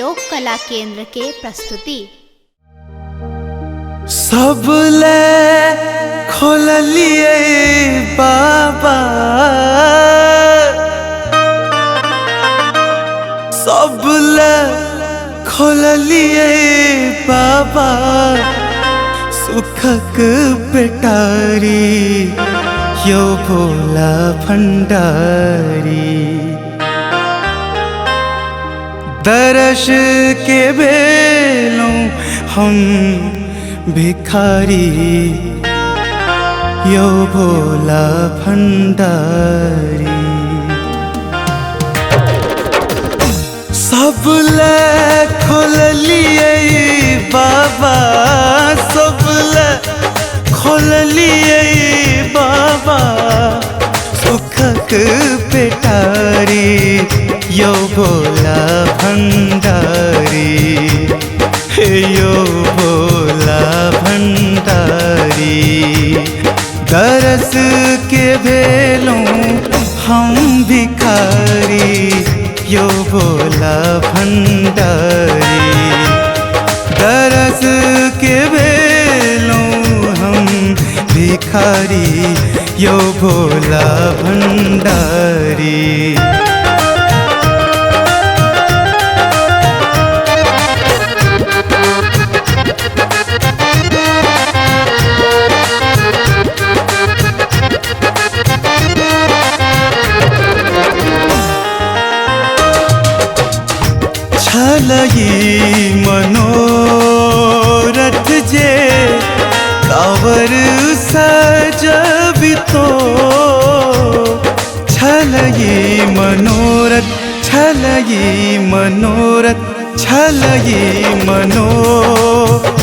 लोक कला केंद्र के प्रस्तुति। सब ले खोललिए बाबा, सब ले खोललिए बाबा, सुखक पेटारी यो भोला भंडारी। दर्श के बेलों हम भिखारी यो भोला भंडारी। सब ले खोललिए बाबा, सब ले खोललिए बाबा, सुखक पेटारी यो भोला भंडारी। हे यो भोला भंडारी, दरस के भेलों हम भिखारी यो भोला भंडारी। दरस के भेलों हम भिखारी यो भोला भंडारी। छलई मनोरथ जे कावर सजबितो, छलई मनोरथ, छलई मनोरथ, छलई मनोरथ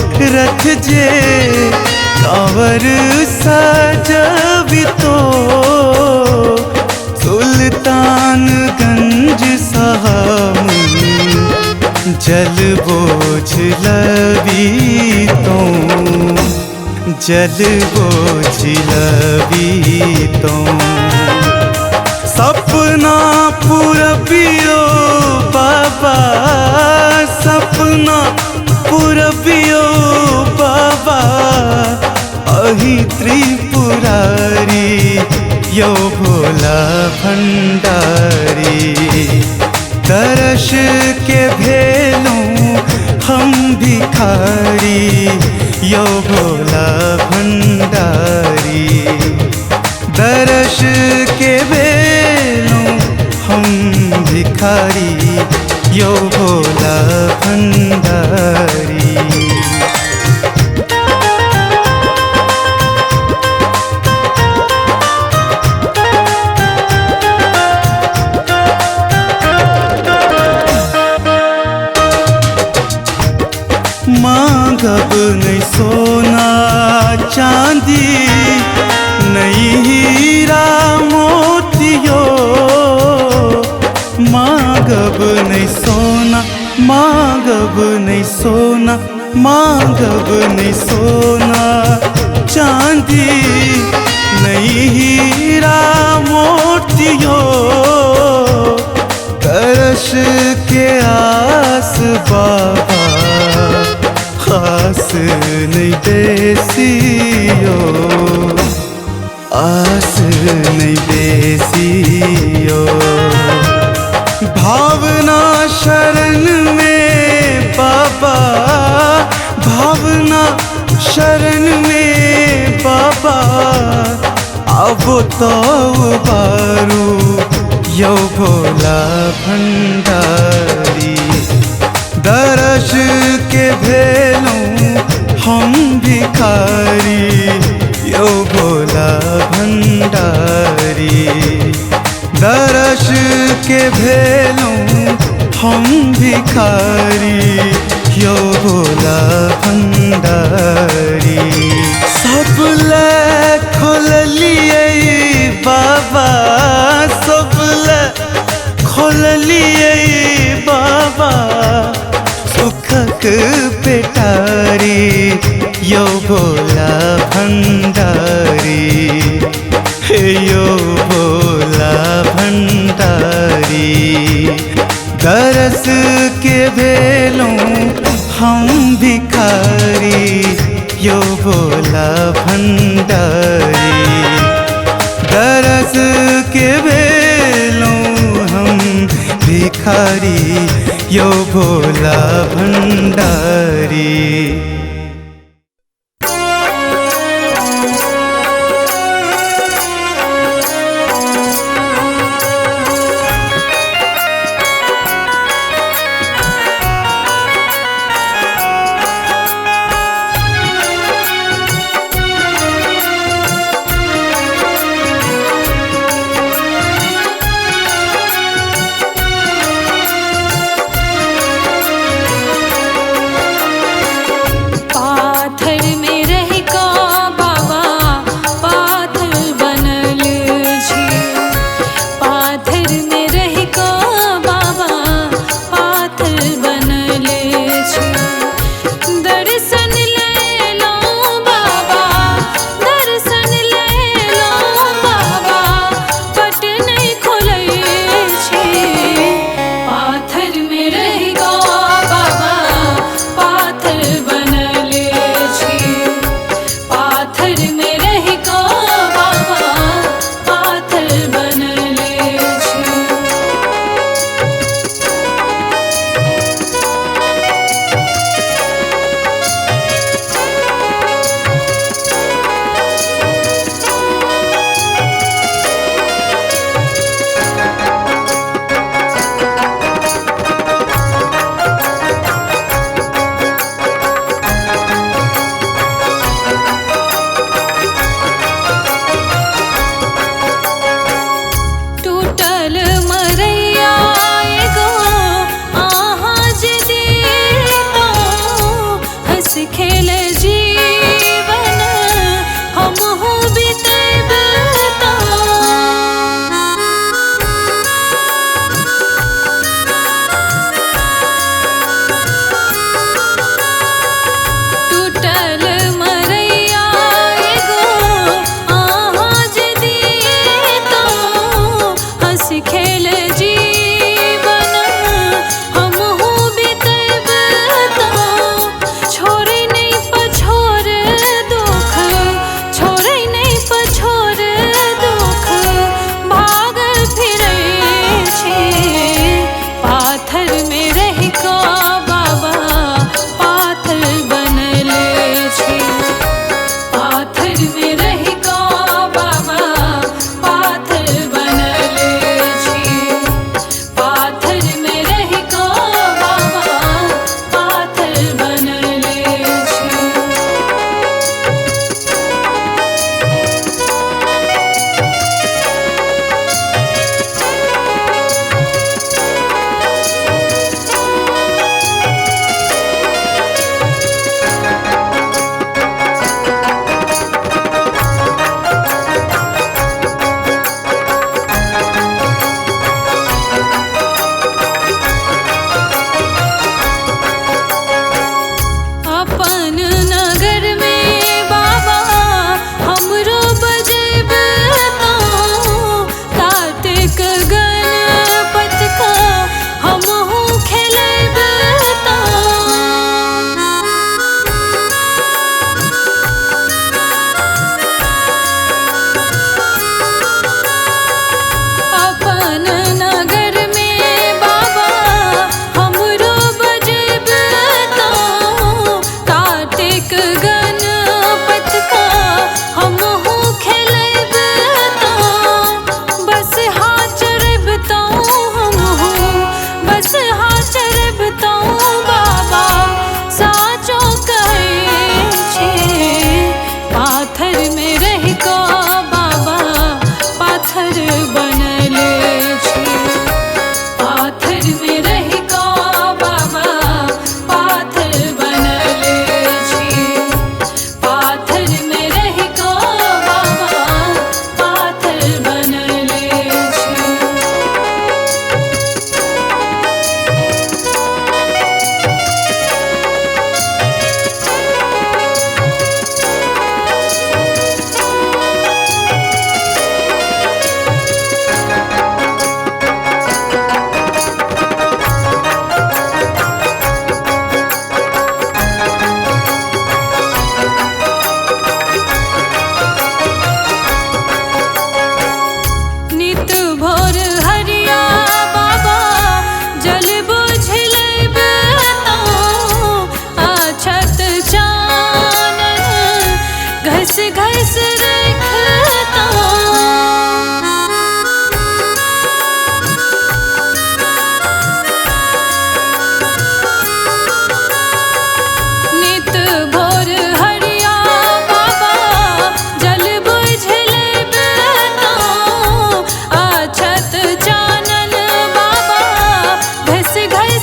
जे कावर सजबितो, सुल्तानगंज सहाम जल बोझ लबी तो, जल बोझ लबी तो। सपना पूरबियो बाबा, सपना पूरबियो बाबा, अहि त्रिपुरारी यो भोला भंडारी। दर्श के भेलों हम भिखारी यो भोला भंडारी। दर्श के भेलों हम भिखारी यो भोला भंडारी। मांगब नहीं सोना चांदी नहीं हीरा मोतियो, मांगब नहीं सोना, मांगब नहीं सोना, मांगब नहीं सोना चांदी नहीं हीरा मोतियो, दर्श के आस बाबा आस नहीं बेसियो, आस नहीं बेसियो। भावना शरण में बाबा, भावना शरण में बाबा, अब तो बारू यो भोला भंडारी। दर्श के भेलों हम भिखारी यो भोला भंडारी। दर्श के भेलों हम भिखारी यो भोला भंडारी। सब ले खोललिए बाबा, सब ले खोललिए बाबा, सुखक पेटारी यो भोला भंडारी। हे यो भोला भंडारी, दरस के भेलूं हम भिखारी यो भोला भंडारी। दरस के भेलूं हम भिखारी यो भोला भंडारी।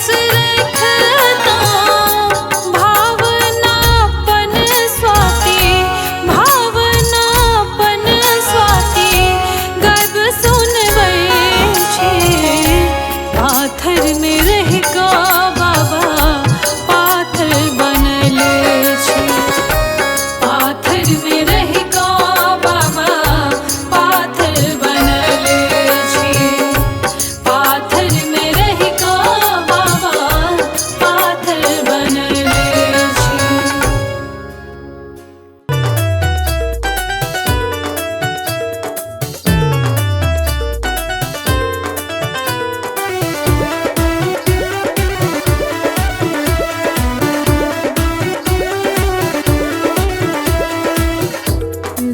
रखता भावनापन स्वाति, भावनापन स्वाति गायब सुनबै छी। पाथर में रह कऽ बाबा पाथर बनल छी, पाथर में रह कऽ बाबा पाथर बनल छी, पाथर में रह कऽ बाबा पाथर बनल छी।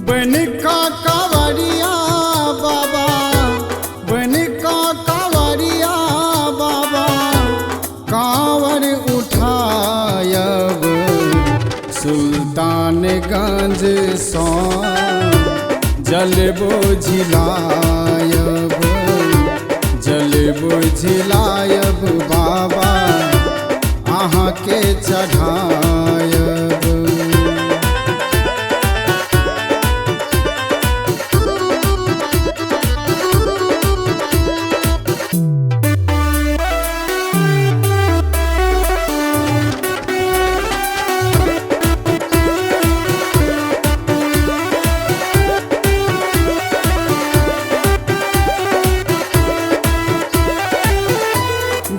बन का कांवरिया बाबा, बन का कांवरिया बाबा, कांवर उठायब सुल्तानगंज सँ जल बोझिलायब, जल बोझिलायब बाबा अहाँके चढ़ायब।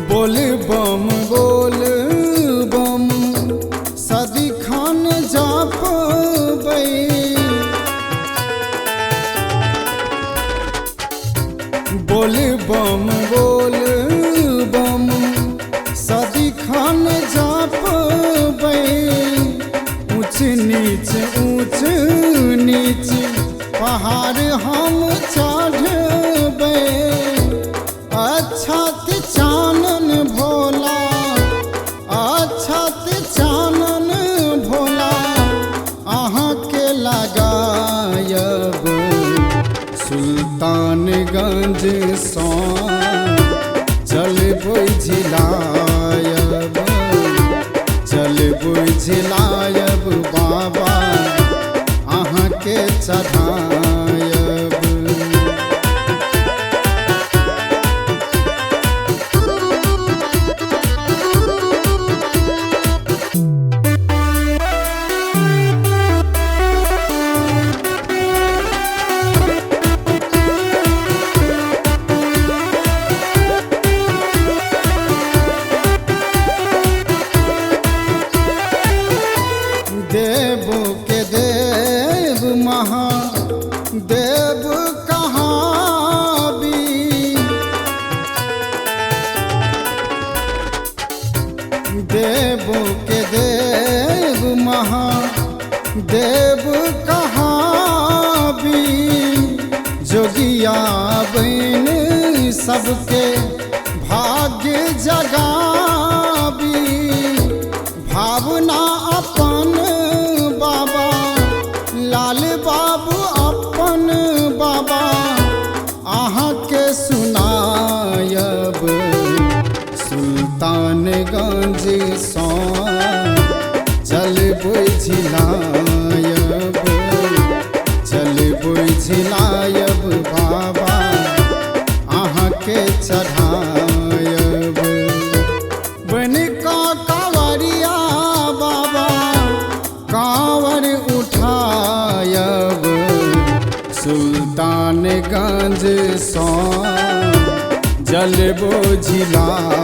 बोल बम बोल बम सदिखन जपबै, बोल बम बोल बम सदिखन जपबै, ऊँच नीच ऊँच नीच पहाड़ हम चढ़बै, अक्षत चानन भोला, अक्षत चानन भोला अहाँके लगायब सुल्तानगंज सँ जल बोझिलायब, जल बोझिलायब बाबा अहाँके चढ़ायब। देव के देव महादेव कहाबी, देव के देव महादेव कहाबी, जोगिया बन सबके भाग्य जगाबी, भावना अपन बाबा लाल बाबू अपन बाबा अहाँके सुनायब सुल्तानगंज सँ जल बोझिलायब, जल बोझिलायब बाबा अहाँके चढ़ायब। बन का कांवरिया बाबा कांवर उठायब सुल्तानगंज सँ जल बोझिलायब,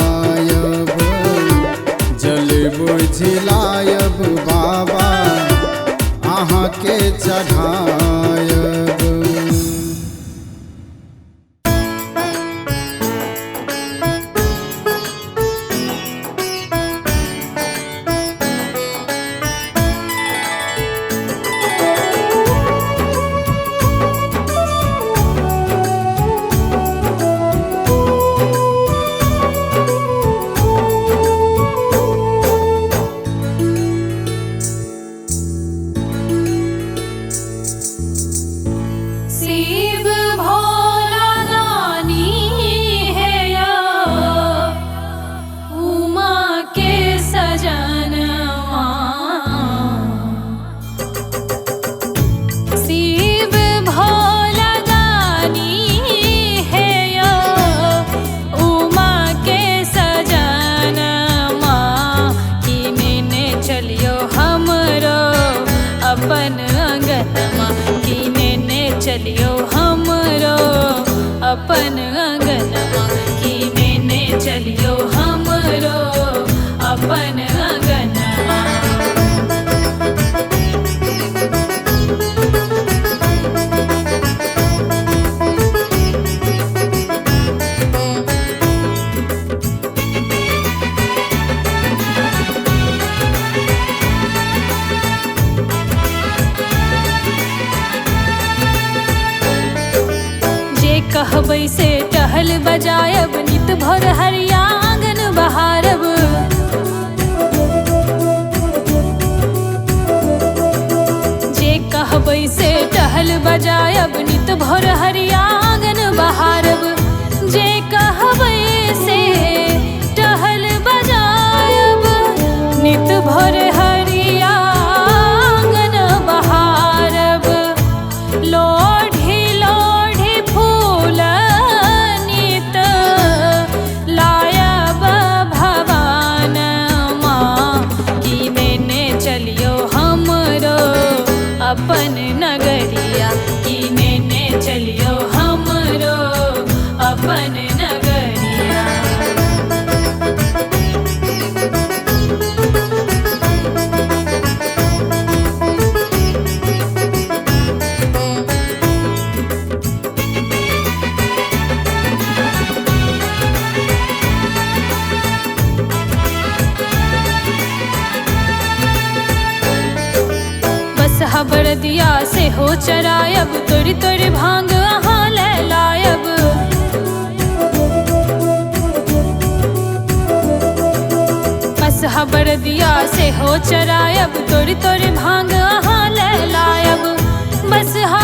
जल बोझिलायब बाबा अहाँके चढ़ायब। चलियो हमरो अपन अंगनवा। जे कहबै से टहल बजायब, नित भोर हरिया आंगन बहारब। जे कहबै से टहल बजायब, नित भोर हरिया आंगन बहारब। जे कहबै से टहल बजायब, नित भोर हरिया आंगन बहारब। लोढ़ी लोढ़ी फूल नित लायब भवान माँ, की नेने चलियो हमरो अपन नगरिया, की नेने चलियो हमरो अपन नगरिया। बसहा बरदिया से हो चरायब, तोरी तोरी भांग अहाँ ले लायब। बसहा बरदिया से हो चरायब, तोरी तोरी भांग अहाँ ले लायब। बसहा